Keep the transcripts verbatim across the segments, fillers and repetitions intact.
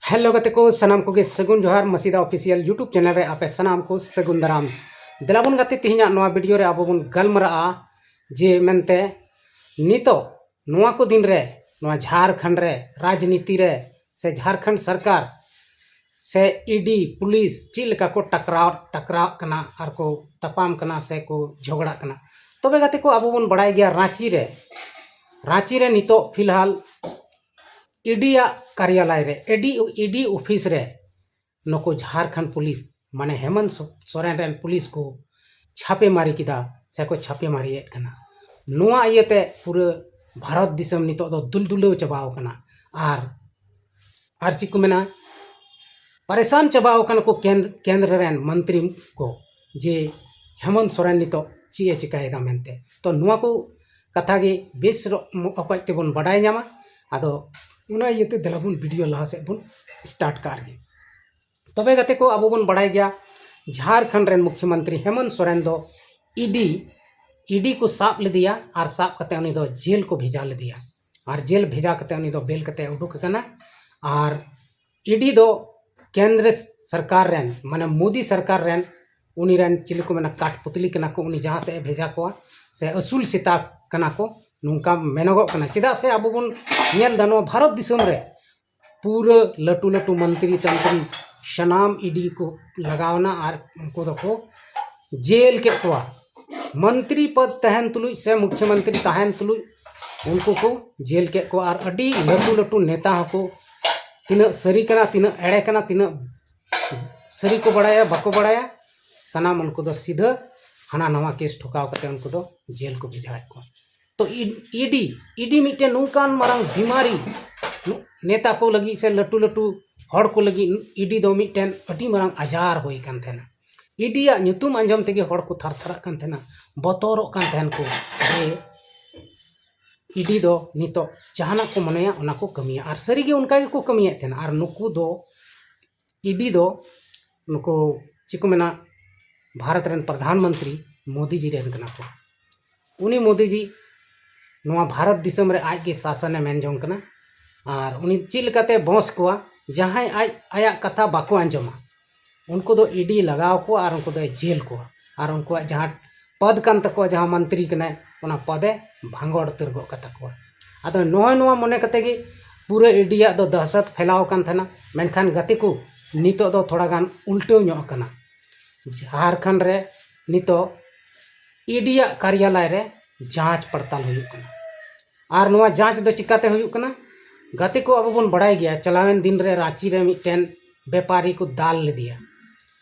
Hello ᱜᱟᱛᱮ ᱠᱚ, ᱥᱟᱱᱟᱢ ᱠᱚᱜᱮ ᱥᱟᱹᱜᱩᱱ ᱡᱚᱦᱟᱨ᱾ ᱢᱟᱹᱥᱤᱫᱟ ᱚᱯᱷᱤᱥᱤᱭᱟᱞ YouTube ᱪᱮᱱᱮᱞ ᱨᱮ ᱟᱯᱮ ᱥᱟᱱᱟᱢ ᱠᱚ ᱥᱟᱹᱜᱩᱱ ᱫᱟᱨᱟᱢ᱾ ᱫᱮᱞᱟ ᱵᱚᱱ ᱜᱟᱛᱮ, ᱛᱮᱦᱮᱧᱟᱜ ᱱᱚᱣᱟ ᱵᱷᱤᱰᱤᱭᱳ ᱨᱮ ᱟᱵᱚ ᱵᱚᱱ ᱜᱟᱞᱢᱟᱨᱟᱜᱼᱟ ᱡᱮ ᱢᱮᱱᱛᱮ ᱱᱤᱛᱚᱜ ᱱᱚᱣᱟ ᱠᱚ ᱫᱤᱱ ᱨᱮ ᱱᱚᱣᱟ ᱡᱷᱟᱲᱠᱷᱚᱸᱰ ᱨᱮ ᱨᱟᱡᱽᱱᱤᱛᱤ ᱨᱮ ᱥᱮ ᱡᱷᱟᱲᱠᱷᱚᱸᱰ ᱥᱚᱨᱠᱟᱨ ᱥᱮ ᱤᱰᱤ ᱯᱩᱞᱤᱥ ᱪᱮᱫ ᱞᱮᱠᱟ ᱠᱚ ᱴᱟᱠᱨᱟᱣ ᱴᱟᱠᱨᱟᱜ ᱠᱟᱱᱟ ᱟᱨ ᱠᱚ ᱛᱟᱯᱟᱢ ᱠᱟᱱᱟ ᱥᱮ ᱠᱚ ᱡᱷᱚᱜᱽᱲᱟᱜ ᱠᱟᱱᱟ᱾ ᱛᱚᱵᱮ ᱜᱟᱛᱮ ᱠᱚ, ᱟᱵᱚ ᱵᱚᱱ ᱵᱟᱲᱟᱭ ᱜᱮᱭᱟ ᱨᱟᱸᱪᱤ ᱨᱮ, ᱨᱟᱸᱪᱤ ᱨᱮ ᱱᱤᱛᱚᱜ ᱯᱷᱤᱞᱦᱟᱞ ᱤᱰᱤᱭᱟᱜ ᱠᱟᱨᱭᱟᱞᱚᱭ ᱨᱮ, ᱤᱰᱤ ᱤᱰᱤ ᱚᱯᱷᱤᱥ ᱨᱮ ᱱᱩᱠᱩ ᱡᱷᱟᱲᱠᱷᱚᱸᱰ ᱯᱩᱞᱤᱥ, ᱢᱟᱱᱮ ᱦᱮᱢᱚᱱᱛ ᱥᱚ- ᱥᱚᱨᱮᱱ ᱨᱮᱱ ᱯᱩᱞᱤᱥ ᱠᱚ ᱪᱷᱟᱯᱮ ᱢᱟᱨᱤ ᱠᱮᱫᱟ ᱥᱮ ᱠᱚ ᱪᱷᱟᱯᱮ ᱢᱟᱨᱤᱭᱮᱫ ᱠᱟᱱᱟ᱾ ᱱᱚᱣᱟ ᱤᱭᱟᱹᱛᱮ ᱯᱩᱨᱟᱹ ᱵᱷᱟᱨᱚᱛ ᱫᱤᱥᱚᱢ ᱱᱤᱛᱚᱜ ᱫᱚ ᱫᱩᱞᱫᱩᱞᱟᱹᱣ ᱪᱟᱵᱟᱣ ᱠᱟᱱᱟ᱾ ᱟᱨ ᱟᱨ ᱪᱮᱫ ᱠᱚ ᱢᱮᱱᱟ, ᱯᱟᱨᱮᱥᱟᱱ ᱪᱟᱵᱟᱣ ᱠᱟᱱᱟ ᱠᱚ ᱠᱮᱱᱫ- ᱠᱮᱱᱫᱨᱚ ᱨᱮᱱ ᱢᱚᱱᱛᱨᱤ ᱠᱚ ᱡᱮ ᱦᱮᱢᱚᱱᱛ ᱥᱚᱨᱮᱱ ᱱᱤᱛᱚᱜ ᱪᱮᱫ ᱮ ᱪᱤᱠᱟᱭᱮᱫᱟ ᱢᱮᱱᱛᱮ᱾ ᱛᱚ ᱱᱚᱣᱟ ᱠᱚ ᱠᱟᱛᱷᱟ ᱜᱮ ᱵᱮᱥ ᱨᱚ- ᱚᱠᱚᱡ ᱛᱮᱵᱚᱱ ᱵᱟᱰᱟᱭ ᱧᱟᱢᱟ᱾ ᱟᱫᱚ ᱚᱱᱟ ᱤᱭᱟᱹᱛᱮ ᱫᱮᱞᱟ ᱵᱚᱱ ᱵᱷᱤᱰᱤᱭᱳ ᱞᱟᱦᱟ ᱥᱮᱫ ᱵᱚᱱ ᱥᱴᱟᱨᱴ ᱠᱟᱜ ᱨᱮᱜᱮ᱾ ᱛᱚᱵᱮ ᱜᱟᱛᱮ ᱠᱚ, ᱟᱵᱚ ᱵᱚᱱ ᱵᱟᱲᱟᱭ ᱜᱮᱭᱟ ᱡᱷᱟᱲᱠᱷᱚᱸᱰ ᱨᱮᱱ ᱢᱩᱠᱷᱭᱚᱢᱚᱱᱛᱨᱤ ᱦᱮᱢᱚᱱᱛ ᱥᱚᱨᱮᱱ ᱫᱚ ᱤᱰᱤ ᱤᱰᱤ ᱠᱚ ᱥᱟᱵ ᱞᱮᱫᱮᱭᱟ ᱟᱨ ᱥᱟᱵ ᱠᱟᱛᱮ ᱩᱱᱤ ᱫᱚ ᱡᱮᱞ ᱠᱚ ᱵᱷᱮᱡᱟ ᱞᱮᱫᱮᱭᱟ᱾ ᱟᱨ ᱡᱮᱞ ᱵᱷᱮᱡᱟ ᱠᱟᱛᱮ ᱩᱱᱤ ᱫᱚ ᱵᱮᱞ ᱠᱟᱛᱮ ᱩᱰᱩᱠ ᱟᱠᱟᱱᱟ᱾ ᱟᱨ ᱤᱰᱤ ᱫᱚ ᱠᱮᱱᱫᱨᱚ ᱥᱚᱨᱠᱟᱨ ᱨᱮᱱ, ᱢᱟᱱᱮ ᱢᱳᱫᱤ ᱥᱚᱨᱠᱟᱨ ᱨᱮᱱ, ᱩᱱᱤ ᱨᱮᱱ ᱪᱤᱞᱤ ᱠᱚ ᱢᱮᱱᱟ, ᱠᱟᱴᱯᱩᱛᱞᱤ ᱠᱟᱱᱟ ᱠᱚ᱾ ᱩᱱᱤ ᱡᱟᱦᱟᱸ ᱥᱮᱫ ᱮ ᱵᱷᱮᱡᱟ ᱠᱚᱣᱟ ᱥᱮ ᱟᱹᱥᱩᱞ ᱥᱮᱛᱟ ᱠᱟᱱᱟ ᱠᱚ, ᱱᱚᱝᱠᱟ ᱢᱮᱱᱚᱜᱚᱜ ᱠᱟᱱᱟ᱾ ᱪᱮᱫᱟᱜ ᱥᱮ ᱟᱵᱚ ᱵᱚᱱ ᱧᱮᱞ ᱮᱫᱟ, ᱱᱚᱣᱟ ᱵᱷᱟᱨᱚᱛ ᱫᱤᱥᱚᱢ ᱨᱮ ᱯᱩᱨᱟᱹ ᱞᱟᱹᱴᱩ ᱞᱟᱹᱴᱩ ᱢᱚᱱᱛᱨᱤ ᱛᱚᱱᱛᱨᱤ ᱥᱟᱱᱟᱢ ᱤᱰᱤ ᱠᱚ ᱞᱟᱜᱟᱣᱱᱟ ᱟᱨ ᱩᱱᱠᱩ ᱫᱚᱠᱚ ᱡᱮᱞ ᱠᱮᱫ ᱠᱚᱣᱟ᱾ ᱢᱚᱱᱛᱨᱤ ᱯᱚᱫ ᱛᱟᱦᱮᱱ ᱛᱩᱞᱩᱡ ᱥᱮ ᱢᱩᱠᱷᱭᱚᱢᱚᱱᱛᱨᱤ ᱛᱟᱦᱮᱱ ᱛᱩᱞᱩᱡ ᱩᱱᱠᱩ ᱠᱚ ᱡᱮᱞ ᱠᱮᱫ ᱠᱚᱣᱟ᱾ ᱟᱨ ᱟᱹᱰᱤ ᱞᱟᱹᱴᱩ ᱞᱟᱹᱴᱩ ᱱᱮᱛᱟ ᱦᱚᱸᱠᱚ, ᱛᱤᱱᱟᱹᱜ ᱥᱟᱹᱨᱤ ᱠᱟᱱᱟ, ᱛᱤᱱᱟᱹᱜ ᱮᱲᱮ ᱠᱟᱱᱟ, ᱛᱤᱱᱟᱹᱜ ᱥᱟᱹᱨᱤ ᱠᱚ ᱵᱟᱲᱟᱭᱟ, ᱵᱟᱠᱚ ᱵᱟᱲᱟᱭᱟ, ᱥᱟᱱᱟᱢ ᱩᱱᱠᱩ ᱫᱚ ᱥᱤᱫᱷᱟᱹ ᱦᱟᱱᱟ ᱱᱟᱣᱟ ᱠᱮᱥ ᱴᱷᱚᱠᱟᱣ ᱠᱟᱛᱮ ᱩᱱᱠᱩ ᱫᱚ ᱡᱮᱞ ᱠᱚ ᱵᱷᱮᱡᱟᱭᱮᱫ ᱠᱚᱣᱟ᱾ ᱛᱚ ᱤ- ᱤᱰᱤ, ᱤᱰᱤ ᱢᱤᱫᱴᱮᱱ ᱱᱚᱝᱠᱟᱱ ᱢᱟᱨᱟᱝ ᱵᱤᱢᱟᱨᱤ, ᱱᱩ- ᱱᱮᱛᱟ ᱠᱚ ᱞᱟᱹᱜᱤᱫ ᱥᱮ ᱞᱟᱹᱴᱩ ᱞᱟᱹᱴᱩ ᱦᱚᱲ ᱠᱚ ᱞᱟᱹᱜᱤᱫ ᱤᱰᱤ ᱫᱚ ᱢᱤᱫᱴᱮᱱ ᱟᱹᱰᱤ ᱢᱟᱨᱟᱝ ᱟᱡᱟᱨ ᱦᱩᱭ ᱠᱟᱱ ᱛᱟᱦᱮᱱᱟ᱾ ᱤᱰᱤᱭᱟᱜ ᱧᱩᱛᱩᱢ ᱟᱸᱡᱚᱢ ᱛᱮᱜᱮ ᱦᱚᱲ ᱠᱚ ᱛᱷᱟᱨ ᱛᱷᱟᱨᱟᱜ ᱠᱟᱱ ᱛᱟᱦᱮᱱᱟ, ᱵᱚᱛᱚᱨᱚᱜ ᱠᱟᱱ ᱛᱟᱦᱮᱱ ᱠᱚ ᱡᱮ ᱤᱰᱤ ᱫᱚ ᱱᱤᱛᱚᱜ ᱡᱟᱦᱟᱱᱟᱜ ᱠᱚ ᱢᱚᱱᱮᱭᱟ ᱚᱱᱟ ᱠᱚ ᱠᱟᱹᱢᱤᱭᱟ᱾ ᱟᱨ ᱥᱟᱹᱨᱤᱜᱮ ᱚᱱᱠᱟ ᱜᱮᱠᱚ ᱠᱟᱹᱢᱤᱭᱮᱫ ᱛᱟᱦᱮᱱᱟ᱾ ᱟᱨ ᱱᱩᱠᱩ ᱫᱚ, ᱤᱰᱤ ᱫᱚ ᱱᱩᱠᱩ ᱪᱮᱫ ᱠᱚ ᱢᱮᱱᱟ, ᱵᱷᱟᱨᱚᱛ ᱨᱮᱱ ᱯᱨᱚᱫᱷᱟᱱ ᱢᱚᱱᱛᱨᱤ ᱢᱳᱫᱤ ᱡᱤ ᱨᱮᱱ ᱠᱟᱱᱟ ᱠᱚ᱾ ᱩᱱᱤ ᱢᱳᱫᱤ ᱡᱤ ᱱᱚᱣᱟ ᱵᱷᱟᱨᱚᱛ ᱫᱤᱥᱚᱢ ᱨᱮ ᱟᱡ ᱜᱮ ᱥᱟᱥᱚᱱᱮ ᱢᱮᱱ ᱡᱚᱝ ᱠᱟᱱᱟ᱾ ᱟᱨ ᱩᱱᱤ ᱪᱮᱫ ᱞᱮᱠᱟᱛᱮ ᱵᱚᱥ ᱠᱚᱣᱟ, ᱡᱟᱦᱟᱸᱭ ᱟᱡ ᱟᱭᱟᱜ ᱠᱟᱛᱷᱟ ᱵᱟᱠᱚ ᱟᱸᱡᱚᱢᱟ, ᱩᱱᱠᱩ ᱫᱚ ᱤᱰᱤ ᱞᱟᱜᱟᱣ ᱠᱚᱣᱟ ᱟᱨ ᱩᱱᱠᱩ ᱫᱚᱭ ᱡᱮᱞ ᱠᱚᱣᱟ᱾ ᱟᱨ ᱩᱱᱠᱩᱣᱟᱜ ᱡᱟᱦᱟᱸ ᱯᱚᱫᱽ ᱠᱟᱱ ᱛᱟᱠᱚᱣᱟ, ᱡᱟᱦᱟᱸ ᱢᱚᱱᱛᱨᱤ ᱠᱟᱱᱟᱭ, ᱚᱱᱟ ᱯᱚᱫᱮ ᱵᱷᱟᱸᱜᱚᱲ ᱩᱛᱟᱹᱨ ᱜᱚᱫ ᱠᱟᱛᱟ ᱠᱚᱣᱟ᱾ ᱟᱫᱚ ᱱᱚᱜᱼᱚᱭ ᱱᱚᱣᱟ ᱢᱚᱱᱮ ᱠᱟᱛᱮ ᱜᱮ ᱯᱩᱨᱟᱹ ᱤᱰᱤᱭᱟᱜ ᱫᱚ ᱫᱟᱦᱥᱚᱛ ᱯᱷᱮᱞᱟᱣ ᱟᱠᱟᱱ ᱛᱟᱦᱮᱱᱟ᱾ ᱢᱮᱱᱠᱷᱟᱱ ᱜᱟᱛᱮ ᱠᱚ, ᱱᱤᱛᱚᱜ ᱫᱚ ᱛᱷᱚᱲᱟ ᱜᱟᱱ ᱩᱞᱴᱟᱹᱣ ᱧᱚᱜ ᱟᱠᱟᱱᱟ᱾ ᱡᱷᱟᱲᱠᱷᱚᱸᱰ ᱨᱮ ᱱᱤᱛᱚᱜ ᱤᱰᱤᱭᱟᱜ ᱠᱟᱨᱭᱟᱞᱚᱭ ᱨᱮ ᱡᱟᱸᱪ ᱯᱟᱲᱛᱟᱞ ᱦᱩᱭᱩᱜ ᱠᱟᱱᱟ᱾ ᱟᱨ ᱱᱚᱣᱟ ᱡᱟᱸᱪ ᱫᱚ ᱪᱤᱠᱟᱛᱮ ᱦᱩᱭᱩᱜ ᱠᱟᱱᱟ? ᱜᱟᱛᱮ ᱠᱚ, ᱟᱵᱚ ᱵᱚᱱ ᱵᱟᱲᱟᱭ ᱜᱮᱭᱟ, ᱪᱟᱞᱟᱣᱮᱱ ᱫᱤᱱ ᱨᱮ ᱨᱟᱸᱪᱤ ᱨᱮ ᱢᱤᱫᱴᱮᱱ ᱵᱮᱯᱟᱨᱤ ᱠᱚ ᱫᱟᱞ ᱞᱮᱫᱮᱭᱟ᱾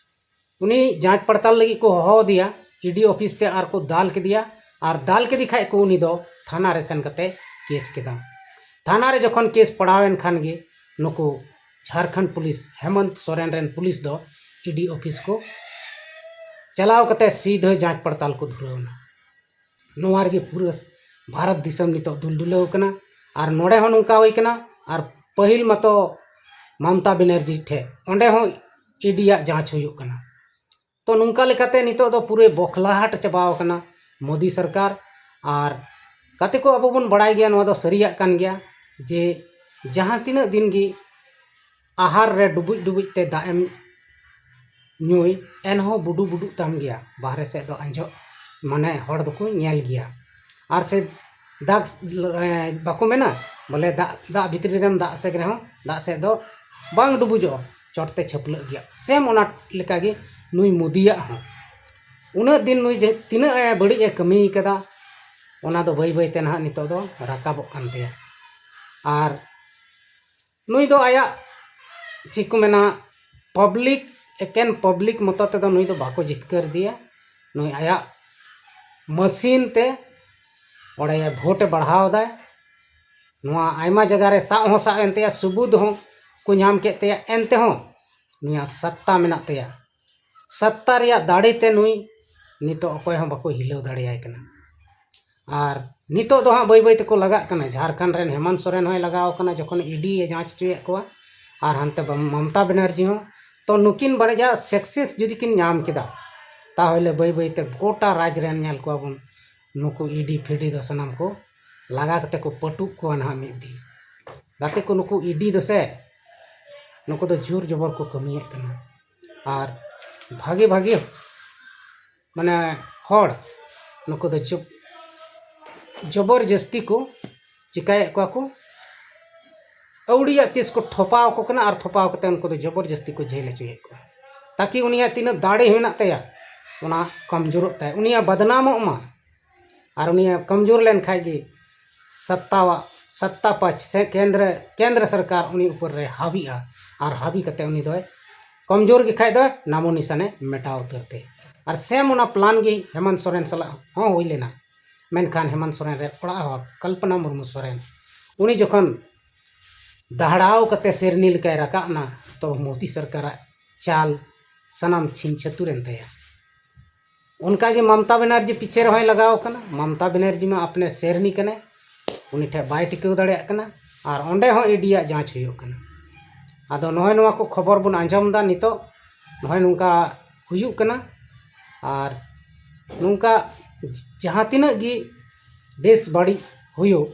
ᱩᱱᱤ ᱡᱟᱸᱪ ᱯᱟᱲᱛᱟᱞ ᱞᱟᱹᱜᱤᱫ ᱠᱚ ᱦᱚᱦᱚ ᱟᱫᱮᱭᱟ ᱤᱰᱤ ᱚᱯᱷᱤᱥ ᱛᱮ ᱟᱨ ᱠᱚ ᱫᱟᱞ ᱠᱮᱫᱮᱭᱟ᱾ ᱟᱨ ᱫᱟᱞ ᱠᱮᱫᱮ ᱠᱷᱟᱡ ᱠᱚ ᱩᱱᱤ ᱫᱚ ᱛᱷᱟᱱᱟ ᱨᱮ ᱥᱮᱱ ᱠᱟᱛᱮ ᱠᱮᱥ ᱠᱮᱫᱟ᱾ ᱛᱷᱟᱱᱟ ᱨᱮ ᱡᱚᱠᱷᱚᱱ ᱠᱮᱥ ᱯᱟᱲᱟᱣᱮᱱ ᱠᱷᱟᱱ ᱜᱮ ᱱᱩᱠᱩ ᱡᱷᱟᱲᱠᱷᱚᱸᱰ ᱯᱩᱞᱤᱥ, ᱦᱮᱢᱚᱱᱛ ᱥᱚᱨᱮᱱ ᱨᱮᱱ ᱯᱩᱞᱤᱥ ᱫᱚ ᱤᱰᱤ ᱚᱯᱷᱤᱥ ᱠᱚ ᱪᱟᱞᱟᱣ ᱠᱟᱛᱮ ᱥᱤᱫᱷᱟᱹ ᱡᱟᱸᱪ ᱯᱟᱲᱛᱟᱞ ᱠᱚ ᱫᱷᱩᱨᱟᱹᱣ ᱮᱱᱟ᱾ ᱱᱚᱣᱟ ᱨᱮᱜᱮ ᱯᱩᱨᱟᱹ ᱵᱷᱟᱨᱚᱛ ᱫᱤᱥᱚᱢ ᱱᱤᱛᱚᱜ ᱫᱩᱞᱫᱩᱞᱟᱹᱣ ᱠᱟᱱᱟ᱾ ᱟᱨ ᱱᱚᱰᱮ ᱦᱚᱸ ᱱᱚᱝᱠᱟ ᱦᱩᱭ ᱠᱟᱱᱟ᱾ ᱟᱨ ᱯᱟᱹᱦᱤᱞ ᱢᱟᱛᱚ ᱢᱚᱢᱛᱟ ᱵᱮᱱᱟᱨᱡᱤ ᱴᱷᱮᱡ, ᱚᱸᱰᱮ ᱦᱚᱸ ᱤᱰᱤᱭᱟᱜ ᱡᱟᱸᱪ ᱦᱩᱭᱩᱜ ᱠᱟᱱᱟ᱾ ᱛᱚ ᱱᱚᱝᱠᱟ ᱞᱮᱠᱟᱛᱮ ᱱᱤᱛᱚᱜ ᱫᱚ ᱯᱩᱨᱟᱹ ᱵᱚᱠᱷᱞᱟᱦᱟᱴ ᱪᱟᱵᱟᱣ ᱠᱟᱱᱟ ᱢᱳᱫᱤ ᱥᱚᱨᱠᱟᱨ᱾ ᱟᱨ ᱜᱟᱛᱮ ᱠᱚ, ᱟᱵᱚ ᱵᱚᱱ ᱵᱟᱲᱟᱭ ᱜᱮᱭᱟ, ᱱᱚᱣᱟ ᱫᱚ ᱥᱟᱹᱨᱤᱭᱟᱜ ᱠᱟᱱ ᱜᱮᱭᱟ ᱡᱮ ᱡᱟᱦᱟᱸ ᱛᱤᱱᱟᱹᱜ ᱫᱤᱱ ᱜᱮ ᱟᱦᱟᱨ ᱨᱮ ᱰᱩᱵᱩᱡ ᱰᱩᱵᱩᱡ ᱛᱮ ᱫᱟᱜ ᱮᱢ ᱧᱩᱭ, ᱮᱱᱦᱚᱸ ᱵᱩᱰᱩ ᱵᱩᱰᱩᱜ ᱛᱟᱢ ᱜᱮᱭᱟ, ᱵᱟᱦᱨᱮ ᱥᱮᱫ ᱫᱚ ᱟᱸᱡᱚᱜ, ᱢᱟᱱᱮ ᱦᱚᱲ ᱫᱚᱠᱚ ᱧᱮᱞ ᱜᱮᱭᱟ᱾ ᱟᱨ ᱥᱮ ᱫᱟᱜ, ᱮ, ᱵᱟᱠᱚ ᱢᱮᱱᱟ ᱵᱚᱞᱮ ᱫᱟᱜ, ᱫᱟᱜ ᱵᱷᱤᱛᱨᱤ ᱨᱮᱢ ᱫᱟᱜ ᱥᱮᱫ ᱨᱮᱦᱚᱸ ᱫᱟᱜ ᱥᱮᱫ ᱫᱚ ᱵᱟᱝ ᱰᱩᱵᱩᱡᱚᱜᱼᱟ, ᱪᱚᱴ ᱛᱮ ᱪᱷᱟᱹᱯᱞᱟᱹᱜ ᱜᱮᱭᱟ᱾ ᱥᱮᱢ ᱚᱱᱟ ᱞᱮᱠᱟᱜᱮ ᱱᱩᱭ ᱢᱳᱫᱤᱭᱟᱜ ᱦᱚᱸ ᱩᱱᱟᱹᱜ ᱫᱤᱱ ᱱᱩᱭ ᱡᱮ ᱛᱤᱱᱟᱹᱜ ᱮ ᱵᱟᱹᱲᱤᱡ ᱮ ᱠᱟᱹᱢᱤ ᱠᱟᱫᱟ, ᱚᱱᱟ ᱫᱚ ᱵᱟᱹᱭ ᱵᱟᱹᱭ ᱛᱮ ᱱᱟᱦᱟᱜ ᱱᱤᱛᱚᱜ ᱫᱚ ᱨᱟᱠᱟᱵᱚᱜ ᱠᱟᱱ ᱛᱟᱭᱟ᱾ ᱟᱨ ᱱᱩᱭ ᱫᱚ ᱟᱭᱟᱜ, ᱪᱮᱫ ᱠᱚ ᱢᱮᱱᱟ, ᱯᱟᱵᱽᱞᱤᱠ, ᱮᱠᱮᱱ ᱯᱟᱵᱽᱞᱤᱠ ᱢᱚᱛᱚ ᱛᱮᱫᱚ ᱱᱩᱭ ᱫᱚ ᱵᱟᱠᱚ ᱡᱤᱛᱠᱟᱹᱨ ᱫᱮᱭᱟ᱾ ᱱᱩᱭ ᱟᱭᱟᱜ ᱢᱟᱹᱥᱤᱱ ᱛᱮ ᱚᱸᱰᱮ ᱵᱷᱳᱴ ᱮ ᱵᱟᱲᱦᱟᱣ ᱫᱟᱭ᱾ ᱱᱚᱣᱟ ᱟᱭᱢᱟ ᱡᱟᱭᱜᱟ ᱨᱮ ᱥᱟᱵ ᱦᱚᱸ ᱥᱟᱵ ᱮᱱ ᱛᱟᱭᱟ, ᱥᱩᱵᱩᱫ ᱦᱚᱸ ᱠᱚ ᱧᱟᱢ ᱠᱮᱫ ᱛᱟᱭᱟ, ᱮᱱᱛᱮᱦᱚᱸ ᱱᱩᱭᱟᱜ ᱥᱟᱛᱛᱟ ᱢᱮᱱᱟᱜ ᱛᱟᱭᱟ᱾ ᱥᱟᱛᱛᱟ ᱨᱮᱭᱟᱜ ᱫᱟᱲᱮ ᱛᱮ ᱱᱩᱭ ᱱᱤᱛᱚᱜ ᱚᱠᱚᱭ ᱦᱚᱸ ᱵᱟᱠᱚ ᱦᱤᱞᱟᱹᱣ ᱫᱟᱲᱮᱭᱟᱭ ᱠᱟᱱᱟ᱾ ᱟᱨ ᱱᱤᱛᱚᱜ ᱫᱚ ᱦᱟᱸᱜ ᱵᱟᱹᱭ ᱵᱟᱹᱭ ᱛᱮᱠᱚ ᱞᱟᱜᱟᱜ ᱠᱟᱱᱟ᱾ ᱡᱷᱟᱲᱠᱷᱚᱸᱰ ᱨᱮᱱ ᱦᱮᱢᱚᱱᱛ ᱥᱚᱨᱮᱱ ᱦᱚᱸᱭ ᱞᱟᱜᱟᱣ ᱠᱟᱱᱟ, ᱡᱚᱠᱷᱚᱱ ᱤᱰᱤ ᱮ ᱡᱟᱸᱪ ᱦᱚᱪᱚᱭᱮᱫ ᱠᱚᱣᱟ, ᱟᱨ ᱦᱟᱱᱛᱮ ᱵᱟᱢ-, ᱢᱚᱢᱛᱟ ᱵᱮᱱᱟᱨᱡᱤ ᱦᱚᱸ᱾ ᱛᱚ ᱱᱩᱠᱤᱱ ᱵᱟᱨᱭᱟ ᱥᱟᱠᱥᱮᱥ ᱡᱩᱫᱤ ᱠᱤᱱ ᱧᱟᱢ ᱠᱮᱫᱟ, ᱛᱟᱦᱚᱞᱮ ᱵᱟᱹᱭ ᱵᱟᱹᱭ ᱛᱮ ᱜᱚᱴᱟ ᱨᱟᱡᱽ ᱨᱮᱱ ᱧᱮᱞ ᱠᱚᱣᱟ ᱵᱚᱱ, ᱱᱩᱠᱩ ᱤᱰᱤ ᱯᱷᱤᱰᱤ ᱫᱚ ᱥᱟᱱᱟᱢ ᱠᱚ ᱞᱟᱜᱟ ᱠᱟᱛᱮ ᱠᱚ ᱯᱟᱹᱴᱩᱵ ᱠᱚᱣᱟ ᱱᱟᱦᱟᱜ ᱢᱤᱫ ᱫᱤᱱ᱾ ᱜᱟᱛᱮ ᱠᱚ, ᱱᱩᱠᱩ ᱤᱰᱤ ᱫᱚ ᱥᱮ ᱱᱩᱠᱩ ᱫᱚ ᱡᱳᱨ ᱡᱚᱵᱚᱨ ᱠᱚ ᱠᱟᱹᱢᱤᱭᱮᱫ ᱠᱟᱱᱟ᱾ ᱟᱨ ᱵᱷᱟᱜᱮ ᱵᱷᱟᱜᱮ ᱢᱟᱱᱮ ᱦᱚᱲ ᱱᱩᱠᱩ ᱫᱚ ᱡᱚᱵ-, ᱡᱚᱵᱚᱨ ᱡᱟᱹᱥᱛᱤ ᱠᱚ ᱪᱤᱠᱟᱹᱭᱮᱫ ᱠᱚᱣᱟ ᱠᱚ, ᱟᱹᱣᱲᱤᱭᱟᱜ ᱠᱮᱥ ᱠᱚ ᱴᱷᱚᱯᱟᱣ ᱟᱠᱚ ᱠᱟᱱᱟ ᱟᱨ ᱴᱷᱚᱯᱟᱣ ᱠᱟᱛᱮ ᱩᱱᱠᱩ ᱫᱚ ᱡᱚᱵᱚᱨ ᱡᱟᱹᱥᱛᱤ ᱠᱚ ᱡᱮᱞ ᱦᱚᱪᱚᱭᱮᱫ ᱠᱚᱣᱟ, ᱛᱟᱠᱤ ᱩᱱᱤᱭᱟᱜ ᱛᱤᱱᱟᱹᱜ ᱫᱟᱲᱮ ᱢᱮᱱᱟᱜ ᱛᱟᱭᱟ ᱚᱱᱟ ᱠᱚᱢᱡᱳᱨᱚᱜ ᱛᱟᱭ, ᱩᱱᱤᱭᱟᱜ ᱵᱟᱫᱱᱟᱢᱚᱜ ᱢᱟ᱾ ᱟᱨ ᱩᱱᱤᱭᱟᱜ ᱠᱚᱢᱡᱳᱨ ᱞᱮᱱᱠᱷᱟᱡ ᱜᱮ ᱥᱚᱛᱛᱟᱣᱟᱜ, ᱥᱚᱛᱛᱟ ᱯᱟᱪᱷ ᱥᱮ ᱠᱮᱱᱫᱨᱚ, ᱠᱮᱱᱫᱨᱚ ᱥᱚᱨᱠᱟᱨ ᱩᱱᱤ ᱩᱯᱚᱨ ᱨᱮ ᱦᱟᱹᱵᱤᱜᱼᱟ᱾ ᱟᱨ ᱦᱟᱹᱵᱤ ᱠᱟᱛᱮ ᱩᱱᱤ ᱫᱚᱭ ᱠᱚᱢᱡᱳᱨ ᱜᱮ ᱠᱷᱟᱡ ᱫᱚ ᱱᱟᱢᱚ ᱱᱤᱥᱟᱱᱮ ᱢᱮᱴᱟᱣ ᱩᱛᱟᱹᱨ ᱛᱮ᱾ ᱟᱨ ᱥᱮᱢ ᱚᱱᱟ ᱯᱞᱟᱱ ᱜᱮ ᱦᱮᱢᱚᱱᱛ ᱥᱚᱨᱮᱱ ᱥᱟᱞᱟᱜ ᱦᱚᱸ ᱦᱩᱭ ᱞᱮᱱᱟ, ᱢᱮᱱᱠᱷᱟᱱ ᱦᱮᱢᱚᱱᱛ ᱥᱚᱨᱮᱱ ᱨᱮ ᱚᱲᱟᱜ ᱦᱚᱲ ᱠᱚᱞᱯᱚᱱᱟ ᱢᱩᱨᱢᱩ ᱥᱚᱨᱮᱱ ᱩᱱᱤ ᱡᱚᱠᱷᱚᱱ ᱫᱟᱦᱲᱟᱣ ᱠᱟᱛᱮ ᱥᱮᱨᱱᱤ ᱞᱮᱠᱟᱭ ᱨᱟᱠᱟᱵ ᱮᱱᱟ, ᱛᱚ ᱢᱳᱫᱤ ᱥᱚᱨᱠᱟᱨᱟᱜ ᱪᱟᱞ ᱥᱟᱱᱟᱢ ᱪᱷᱤᱝ ᱪᱷᱟᱹᱛᱩᱨ ᱮᱱ ᱛᱟᱭᱟ᱾ ᱚᱱᱠᱟᱜᱮ ᱢᱚᱢᱛᱟ ᱵᱮᱱᱟᱨᱡᱤ ᱯᱤᱪᱷᱮ ᱨᱮᱦᱚᱸᱭ ᱞᱟᱜᱟᱣ ᱠᱟᱱᱟ᱾ ᱢᱚᱢᱛᱟ ᱵᱮᱱᱟᱨᱡᱤ ᱢᱟ ᱟᱯᱱᱮ ᱥᱮᱨᱱᱤ ᱠᱟᱱᱟᱭ, ᱩᱱᱤ ᱴᱷᱮᱱ ᱵᱟᱭ ᱴᱤᱠᱟᱹᱣ ᱫᱟᱲᱮᱭᱟᱜ ᱠᱟᱱᱟ᱾ ᱟᱨ ᱚᱸᱰᱮ ᱦᱚᱸ ᱤᱰᱤᱭᱟᱜ ᱡᱟᱸᱪ ᱦᱩᱭᱩᱜ ᱠᱟᱱᱟ᱾ ᱟᱫᱚ ᱱᱚᱜᱼᱚᱭ ᱱᱚᱣᱟ ᱠᱚ ᱠᱷᱚᱵᱚᱨ ᱵᱚᱱ ᱟᱸᱡᱚᱢ ᱮᱫᱟ ᱱᱤᱛᱚᱜ, ᱱᱚᱜᱼᱚᱭ ᱱᱚᱝᱠᱟ ᱦᱩᱭᱩᱜ ᱠᱟᱱᱟ᱾ ᱟᱨ ᱱᱚᱝᱠᱟ ᱡᱟᱦᱟᱸ ᱛᱤᱱᱟᱹᱜ ᱜᱮ ᱵᱮᱥ ᱵᱟᱹᱲᱤᱡ ᱦᱩᱭᱩᱜ,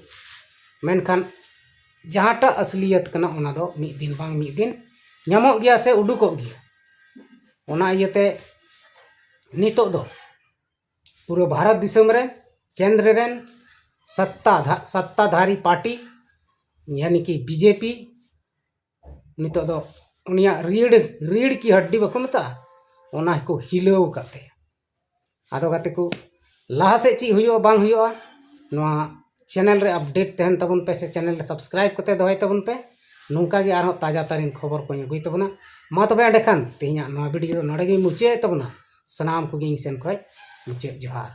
ᱢᱮᱱᱠᱷᱟᱱ ᱡᱟᱦᱟᱸᱴᱟᱜ ᱟᱥᱞᱤᱭᱟᱛ ᱠᱟᱱᱟ ᱚᱱᱟ ᱫᱚ ᱢᱤᱫ ᱫᱤᱱ ᱵᱟᱝ ᱢᱤᱫ ᱫᱤᱱ ᱧᱟᱢᱚᱜ ᱜᱮᱭᱟ ᱥᱮ ᱩᱰᱩᱠᱚᱜ ᱜᱮᱭᱟ᱾ ᱚᱱᱟ ᱤᱭᱟᱹᱛᱮ ᱱᱤᱛᱚᱜ ᱫᱚ ᱯᱩᱨᱟᱹ ᱵᱷᱟᱨᱚᱛ ᱫᱤᱥᱚᱢ ᱨᱮ ᱠᱮᱱᱫᱨᱚ ᱨᱮᱱ ᱥᱚᱛᱛᱟ ᱫᱷᱟ-, ᱥᱚᱛᱛᱟᱫᱷᱟᱨᱤ ᱯᱟᱨᱴᱤ ᱭᱟᱱᱤ ᱠᱤ ᱵᱤᱡᱮᱯᱤ ᱱᱤᱛᱚᱜ ᱫᱚ ᱩᱱᱤᱭᱟᱜ ᱨᱤᱲ, ᱨᱤᱲ ᱠᱤ ᱦᱟᱰᱰᱤ ᱵᱟᱠᱚ ᱢᱮᱛᱟᱜᱼᱟ, ᱚᱱᱟ ᱠᱚ ᱦᱤᱞᱟᱹᱣ ᱟᱠᱟᱫ ᱛᱟᱭᱟ᱾ ᱟᱫᱚ ᱜᱟᱛᱮ ᱠᱚ, ᱞᱟᱦᱟ ᱥᱮᱫ ᱪᱮᱫ ᱦᱩᱭᱩᱜᱼᱟ ᱵᱟᱝ ᱦᱩᱭᱩᱜᱼᱟ, ᱱᱚᱣᱟ ᱪᱮᱱᱮᱞ ᱨᱮ ᱟᱯᱰᱮᱴ ᱛᱟᱦᱮᱱ ᱛᱟᱵᱚᱱ ᱯᱮ ᱥᱮ ᱪᱮᱱᱮᱞ ᱨᱮ ᱥᱟᱵᱥᱠᱨᱟᱭᱤᱵ ᱠᱟᱛᱮ ᱫᱚᱦᱚᱭ ᱛᱟᱵᱚᱱ ᱯᱮ᱾ ᱱᱚᱝᱠᱟ ᱜᱮ ᱟᱨᱦᱚᱸ ᱛᱟᱡᱟ ᱛᱟᱨᱤᱱ ᱠᱷᱚᱵᱚᱨ ᱠᱚᱧ ᱟᱹᱜᱩᱭ ᱛᱟᱵᱚᱱᱟ᱾ ᱢᱟ ᱛᱚᱵᱮ ᱮᱸᱰᱮᱠᱷᱟᱱ ᱛᱮᱦᱮᱧᱟᱜ ᱱᱚᱣᱟ ᱵᱷᱤᱰᱤᱭᱳ ᱫᱚ ᱱᱚᱰᱮ ᱜᱮᱧ ᱢᱩᱪᱟᱹᱫ ᱮᱫ ᱛᱟᱵᱚᱱᱟ᱾ ᱥᱟᱱᱟᱢ ᱠᱚᱜᱮ ᱤᱧ ᱥᱮᱱ ᱠᱷᱚᱱ ᱢᱩᱪᱟᱹᱫ ᱡᱚᱦᱟᱨ᱾